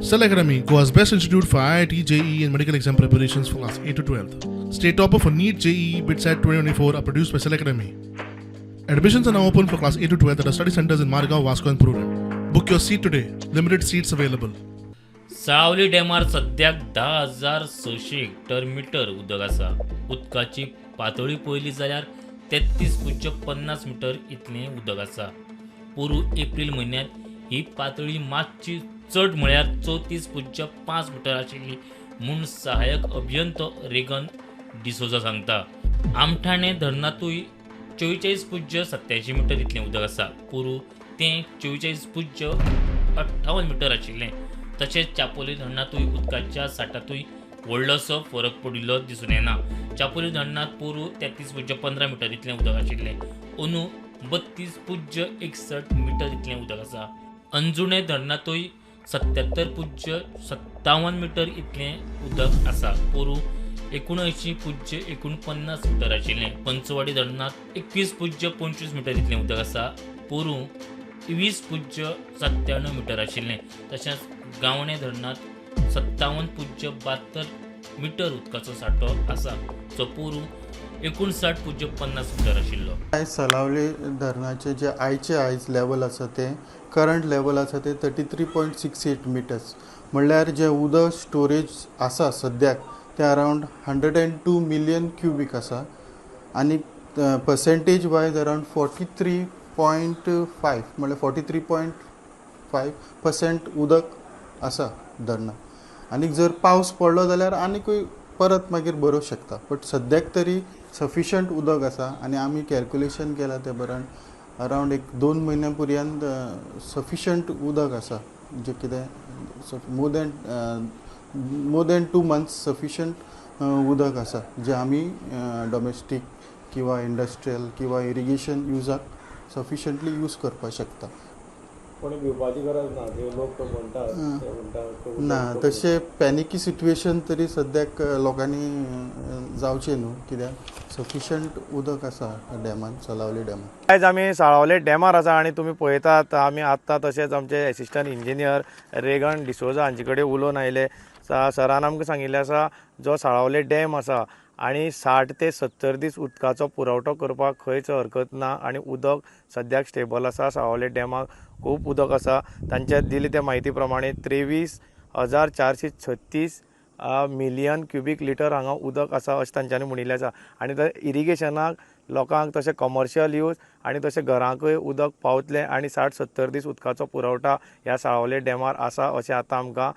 Cell Academy, Goa's best institute for IIT, JEE, and medical exam preparations for class 8 to 12. State topper for NEET, JEE, BITSAT 2024 are produced by Cell Academy. Admissions are now open for class 8 to 12 at our study centers in Margao, Vasco, and Prudent. Book your seat today. Limited seats available. सावली डॅमार सद्याक 10,600 Hector metre उदक आसा. उदकाची पातळी पळयली जाल्यार 33.50 metre इतलें उदक आसा. पोरूं एप्रील म्हयन्यांत ही पातळी मातशी चड म्हळ्यार 34.5 मिटर आशिल्ली म्हूण सहाय्यक अभियंतो रेगन डिसोजा सांगता. आमठाणे धरणांतूय 44.87 मिटर इतलें उदक आसा. पोरूं तें 44.58 मिटर आशिल्लें. तशेंच चापोली धरणांतूय उदकाच्या साठांतूय व्हडलोसो फरक पडिल्लो दिसून येना. चापोली धरणांत पोरूं 33.15 मिटर इतलें उदक आशिल्लें. अंदू 32.61 मिटर इतलें उदक आसा. अंजुणे धरणांतूय 77.57 मिटर इतलें उदक आसा. पोरूं 79.49 मिटर आशिल्लें. पंचवाडी धरणांत 21.25 मिटर इतलें उदक आसा. पोरूं 20.97 मिटर आशिल्लें. तशेंच गावणे धरणांत 57.72 मिटर उदकाचो सांठो आसा, जो पोरूं 59.50 मिटर आशिल्लो. आयज सलावले धरणाचें जे आयचे आयज लेवल आसा, तें करंट लेवल आसा तें 33.68 meters. म्हणल्यार जें उदक स्टोरेज आसा सद्याक तें around 102 million cubic आसा आनी percentage wise around 43.5, म्हणल्यार 43.5% उदक आसा धरणात. आनी जर पावस पडलो जाल्यार आनीकूय परत मागीर भरूंक शकता, बट सद्याक तरी सफिशंट उदक आसा. आनी आमी कॅल्कुलेशन केलां तें बरान अरावंड एक 2 म्हयन्या पर्यंत सफिशंट उदक आसा, जें कितें more than 2 months sufficient उदक आसा, जें आमी डॉमेस्टीक किंवा इंडस्ट्रियल किंवा इरिगेशन युजाक सफिशंटली यूज करपाक शकता. कोणी भिवपाची गरज ना, जे लोक म्हणटात ते म्हणटात. ना, तशें पॅनिकी सिट्युएशन तरी सद्याक लोकांनी जावचें न्हू, कित्याक सफिशंट उदक आसा डॅमान, सलावली डॅमान. आयज आमी साळावले डॅमार आसा आनी तुमी पळयतात, आमी आत्तां तशेंच आमचे एसिस्टंट इंजिनियर रेगन डिसोजा हांचे कडेन उलोवन आयले. सरान आमकां सांगिल्लें आसा, जो साळावले डॅम आसा आनी 60 ते 70 दीस उदकाचो पुरवठो करपाक खंयच हरकत ना आनी उदक सद्याक स्टेबल आसा. साळावले डॅमाक खूब उदक आसा. तांच्या दिले त्या म्हायती प्रमाणे 23,436 मिलियन क्युबीक लिटर हांगा उदक आसा अशें तांच्यांनी म्हणिल्लें आसा. आनी ते इरिगेशनाक लोकांक तशें कमर्शियल यूज आनी तशें घरांकूय उदक पावतलें आनी 60-70 दीस उदकाचो पुरवठा ह्या साळावले डॅमार आसा अशें आतां आमकां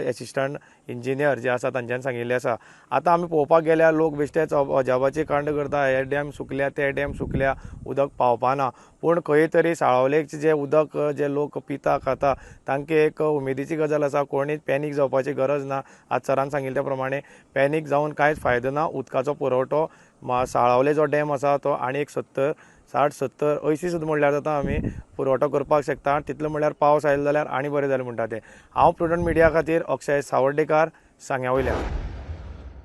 एसिस्टंट इंजिनियर जे आसा तांच्यांनी सांगिल्लें आसा. आतां आमी पळोवपाक गेल्यार लोक बेश्टेच अजापाची कांड करता, हे डॅम सुकल्या, ते डॅम सुकल्या, उदक पावपाना. पूण खंय तरी साळावलेचे जे उदक जे लोक पिता खाता तांकां एक उमेदीची गजाल आसा. कोणीच पॅनीक जावपाची गरज ना. आज सरान सांगिल्ले त्या प्रमाणे पॅनीक जावन कांयच फायदो ना. उदकाचो पुरवठो साळावले जो डॅम आसा तो आनी एक 70, 60, 70, 80 सुद्दां म्हणल्यार जाता, आमी पुरवठो करपाक शकता. तितलो म्हणल्यार पावस आयलो जाल्यार आनी बरें जालें म्हणटा तें. हांव प्रुडंट मिडिया खातीर अक्षय सावर्डेकार, सांग्या वयल्यान.